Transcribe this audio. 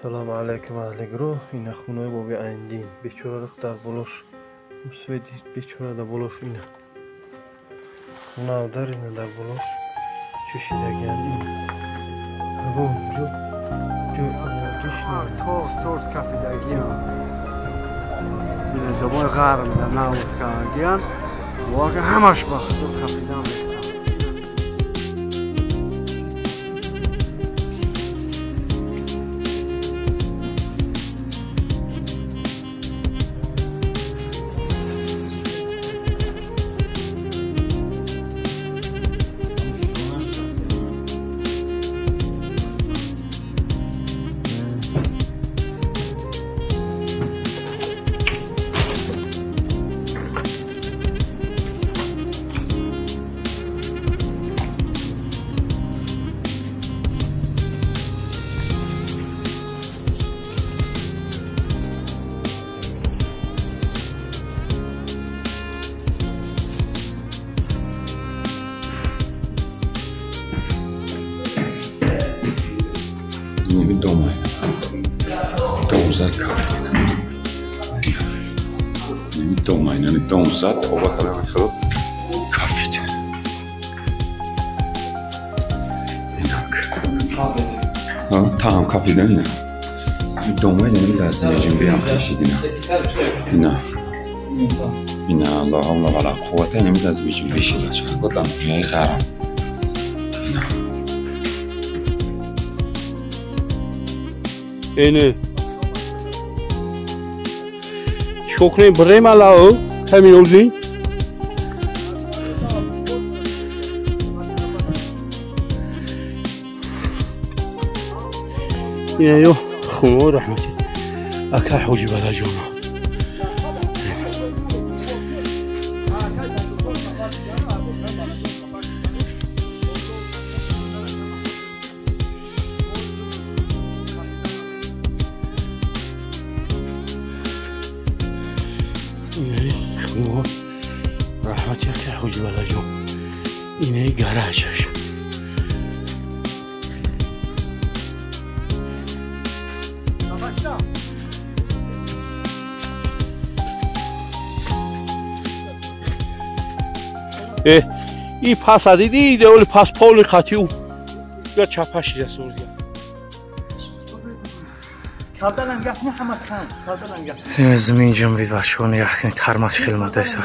Салом алейкум аҳли гурӯҳ. Ина хонаи боби Айндин. Бечора рах дар болош. Свети бечора дар болош ина. Хона дар ина дар болош. Чӯшидагиан ин. Ягон ҷо ҷой овардиш Торс торс кафидагиан. Ина забони ғарм дар навз кардагиан. Воқеан ҳамаш ба худо кафидан. Дома. Дом зад кафидина. Дома, ина дом зад, оба калама хело кафид. Инак. Та ҳам кафида ина. Дома ина лаззия ҷинбиам кашидина. Ина. Ина ла ҳавла ва ла қуввата ина лаззия ҷинби шида. Чако дар ноҳияи Ғарм. Ина. Эне. Чикор кунем? Бирем алао? Ҳамин озин? Ина ё хонаҳои раҳмати ака Ҳоҷи Бадаҷона. Раҳмати ака Ҳоҷи Бадаҷон. Инаи гаражаш. И паса диди, идеоли пас поли қатиу. Я чапашида сурдия. Зимин ҷунбид бачаҳо, нигоҳ кунед, тармаш хел модаеса.